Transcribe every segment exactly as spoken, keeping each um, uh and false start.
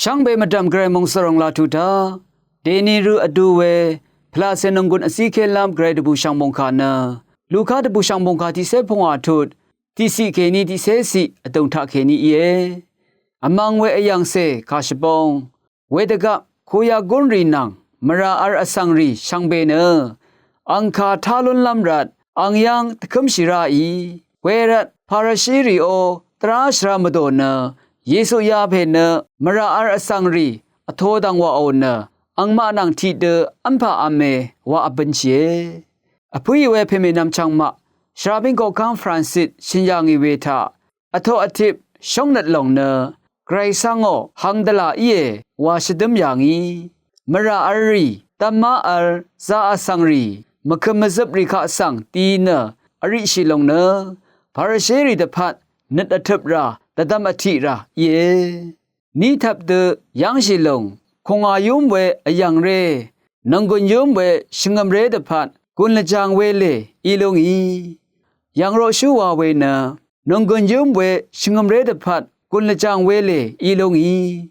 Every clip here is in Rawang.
Shvngbe mvdv̀m gvray mòngsvròng laq tuq taq, dèni rø vdu we pvlaqcè nònggùn vzíkélv́m gvray dvbùshv̀ng mòngkà nø, Luka dvbùshv̀ng mòngkà tiqcé pungwà tut, tiqciq kèní tiqcéciq vdùng taqkèní íe. Vmvng we vyv̀ngcè kà shvbong, wedvgvp kuyagúnrì nvng mvrà v̄l vsvngrì shvngbe nø, angkà tá lúnlv́m rvt ang yv́ng dvkǿmshì ráì. Wervt Parashirìó dvrá shvrá mvdò nø, Yesu yapè nø mvrà v̄l vsvngrì vtō dv̀ng wàò nø, angmaq nvng tiqdø v́mpà v̄me wa vbønshìe. Vpǿì we pèmènvm chvngmaq, shvrabíng koqkv́ng Francis shø̀n yà ngì we taq, vtoq vtip shóngnøt lòng nø, Gvray svngò hvng dvlà íe wa shvdǿm yà ngì. Mvrà v̄lrì, dvmá v̄l, za vsvngrì, mvkø̀m mvzøprì kaq svng di nø vriqshì lòng nø, Parashirì dvpvt nøt vtøprà, dvdvm vtiqrà íe. Ní tvp dø yv́ngshì lòng, kùngà yúm we vyv̀ngré, nònggùn yúm we shvngø̀mré dvpvt gùn lvjàng welè í lú ngì. Yv̀ngroqshú wa we nø, nònggùn yúm we shvngø̀mré dvpvt gùn lvjàng welè í lú ngì.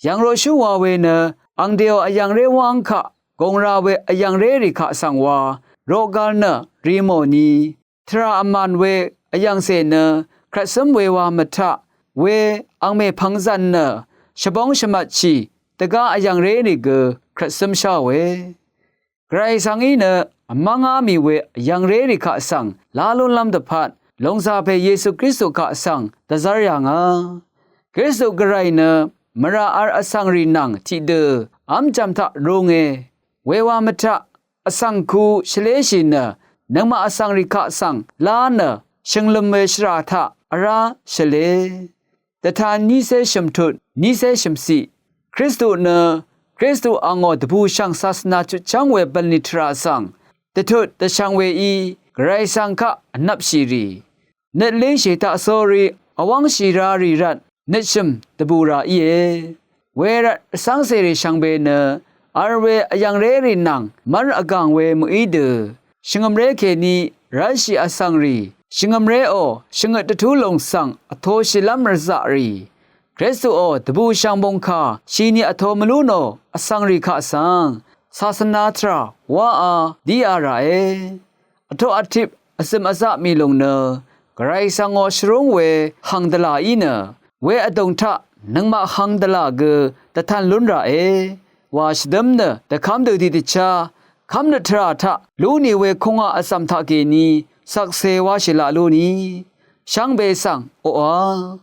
Yv̀ngroqshú wa we nø, angdèò vyv̀ngré wáng kaq gòngra we vyv̀ngrérì kaq svng wa roqgal nø ri mò ni, tvrà vmàn we vyv̀ngcè nø krvtsǿm we wa mvtaq, we angmè pvngzv̀n nø shvbóng shvmvtshì dvgá vyv̀ngrérì gø krvtsǿm sháòe. Gvray svng í nø vmv́ngá mì we vyv̀ngrérì kaq svng lá lúnlv́m dvpvt, lòngzàpè Yesu Kristu kaq svng dvzv́r yà ngà. Kristu Gvray nø mvrà v̄l vsvngrì nvng tiqdø v́mjv̀m taq runge. Wewa mvtaq, vsvng ku shvléshì nø, nøngmaq vsvngrì kaq svng lá nø, shø̀nglø̀m we shvrà taq vrá shvlé. Dvtan nícé shø̀mtut, nícé shø̀mciq. Kristu nø, Kristu angò dvbùshv̀ng sasvna chutchv́ng we bv̀nlì tvrà svng dvtut dvshvng weí, Gvray svng kaq vnvpshì rì. Nøt língshì taqsórí vwv́ngshì rarì rvt nøtshø̀m dvbù rà íe. Wervt rvcv́ngcèrì shvngbe nø, v̄l we vyv̀ngrérì nvng mv́r vgàng we mø̀í dø, shvngø̀mré kèní rv́lshì vsvngrì, shvngø̀mréò shvngøt dvtú lòng svng vtōshìlv́m rvzaqrì, Kristuò dvbùshv̀ng mòngkà shini vtō mvlú nò vsvngrì kaq svng, sasvna tvrà wáā díā ràe. Vtoq vtip vzø̀m vzaq mì lòng nø, Gvray svngò shvrúng we hvng dvlà í nø, we vdùng taq nøngmaq hvng dvlà gø dvtan lún ràe wa shvdǿm nø, dvkv́m dø tiqdvchá kv́m nøt tvrà taq lú nì we kùngà vzv̀m taqkèní shvkse wáshì laq lú nì, shvngbe svng oqà.